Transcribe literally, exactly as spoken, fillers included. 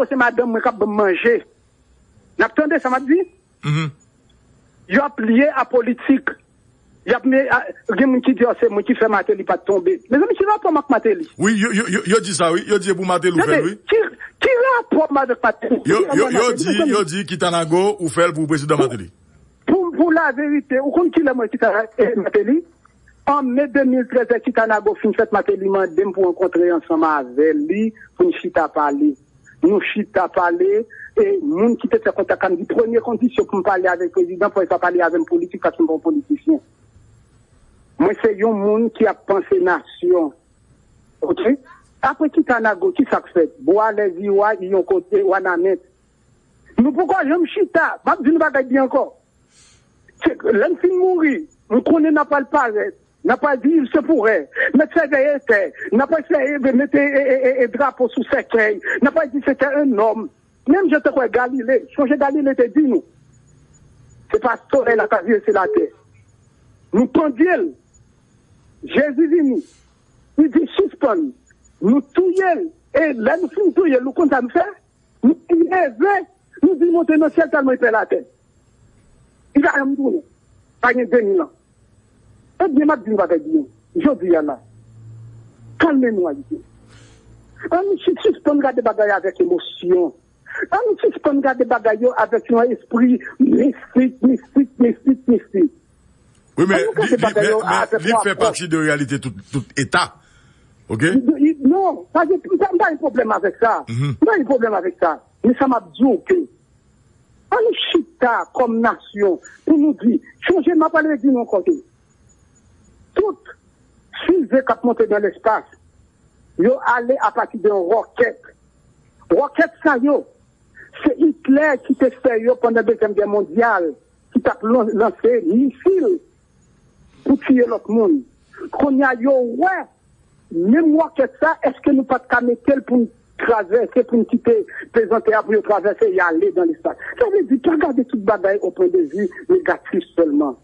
se madanm mwen k ap ban m manje. N ap tande sa m ap di? Mhm. Yo ap lye a politik. Y ap me, a, gen moun ki di, "Oh, se mwen ki fè Martelly pa t tonbe." Mezanmi, ki rapò m ak Martelly? Wi, yo, yo, yo, yo di sa, wi. Yo di e pou Martelly ou fè l, wi. Ki, ki rapò m avèk Martelly? Yo, Ki yo, rapò m yo avèk di, Martelly? Yo di Kitanago ou fè l pou prezidan Martelly. Pou, pou la verite, ou konn kilè mwen Kitanago e Martelly? An me de mil trèz, lè Kitanago fin fèt, Martelly mande m pou rankontre ansanm avè li, pou n chita pale. Nou chita pale, e moun ki te fè kontak la, m di, "Premye kondisyon pou m pale avèk prezidan, fò l pa pale avè m politik, paske m pa yon politisyen. Mwen se yon moun ki ap panse nasyon." Oke? Apre Kitanago, ki sa k fèt? Bwa Lèziwa, yon kote, Wanament. Nou poko janm chita. M ap di nou bagay byen ankò. Se, lè m fin mouri, m konnen n ap al parèt. N ap al di, "Il se pourrait." Mèt fè vèy etè. N ap al fè, e, mete, e, e, e, e, drapo sou sèkèy. N ap al di, "C'était un homme." Menm jan tankou Galile. Sonje Galile te di nou, "Se pa solèy la ka vire, se latè." Nou pandye l. Jezi vini. Li di, "Sispann." Nou touye l. E lè nou fin touye l, ou konn sa nou fè? Nou leve, nou di, "Monte nan syèl tèlman li pè latè." Li pa janm tounen. Pa gen de mil an. Ebyen, m ap di nou bagay byen. Jodi a la, kalme nou, Ayisyen. Ann sis-, sispann gade bagay avèk emosyon. Ann sispann gade bagay yo avèk yon espri mistik, mistik, mistik, mistik. Wi, men Ann nou gade li, li, bagay men, yo men avèk li yon fè apwòch. Pati de reyalite tout, tout eta. Oke? Li- li- Non, pa gen, m pa m pa gen pwoblèm avèk sa. Mhm. M pa gen pwoblèm avèk sa. Men sa m ap di w ke ann chita kòm nasyon pou nou di, sonje m ap al redi nou ankò ke tout fize k ap monte nan lespas, yo ale apati de yon wòkèt. Wòkèt sa yo, se Hitler ki te fè yo pandan Dezyèm Gè Mondyal, ki t ap lan- lanse misil pou tiye lòt moun. Kounye a, yo wè, menm wòkèt sa, èske nou pa t ka mete l pou n travèse, pou n kite pezantè a pou yo travèse, y ale dan lespas? Sa vle di, pa gade tout bagay o pwen de vi negatif sèlman.